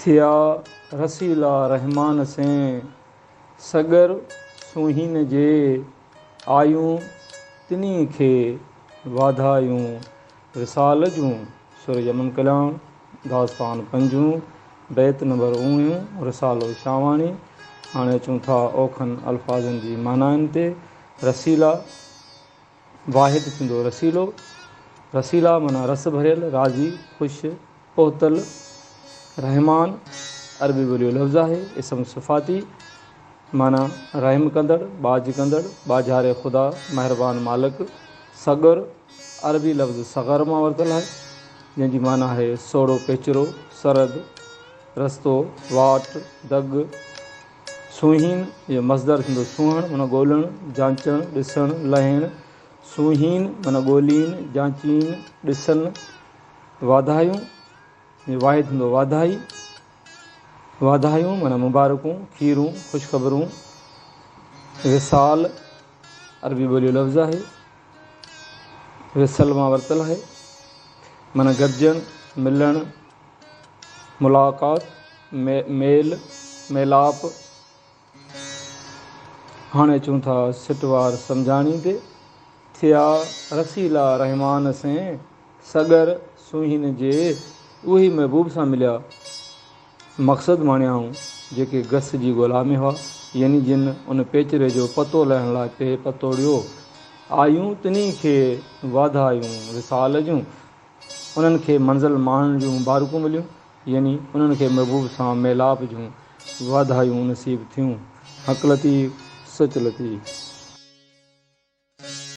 ٿيا رسيلا رحمان سين، سڳر سونهين جي، آيون تنهي کي واڌايون وصال جون. سر يمن ڪلياڻ، داستان پنجون، بيت نمبر اوڻيهون، رسالو شاهواڻي. هاڻي اچون ٿا اوکن الفاظن جي معنائن تي. رسيلا، واحد ٿيندو رسيلو. رسيلا معنيٰ رس ڀريل، راضي، خوش، پهتل. رحمان، عربي ٻوليء جو لفظ آهي، اسم صفاتي، معنيٰ رحم ڪندڙ، ٻاجهه ڪندڙ، ٻاجهاري خدا، مهربان مالڪ. سڳر، عربي لفظ صغر مان ورتل آهي، جنهن جي معنيٰ آهي سوڙهو پيچرو، سرحد، رستو، واٽ، دڳ. سونهين جو مصدر ٿيندو سونهڻ معنيٰ ڳولڻ، جانچڻ، ڏسڻ، لهڻ. سونهين معنيٰ ڳولين، جانچين، ڏسن. واڌايون جو واحد ٿيندو واڌائي. واڌايون معنيٰ مبارڪون، کيرون، خوشخبرون. وصال عربي ٻوليء جو لفظ آهي. وصل مان ورتل آهي. معنيٰ گڏجڻ، ملڻ، ملاقات، ميل، ميلاپ. هاڻي اچون ٿا سٽوار سمجهاڻي تي. ٿيا رسيلا رحمان سين، سڳر سونهين جي، اهي محبوب سان مليا. مقصد ماڻيائون، جيڪي گس جي ڳولا ۾ هئا، يعني جن ان پيچري جو پتو لهڻ لاء پئي پتوڙيو. آيون تنهي کي واڌايون وصال جون، انهن کي منزل ماڻڻ جون مبارڪون مليون، يعني انهن کي محبوب سان ميلاپ جون واڌايون نصيب ٿيون. حق لطيف، سچ لطيف.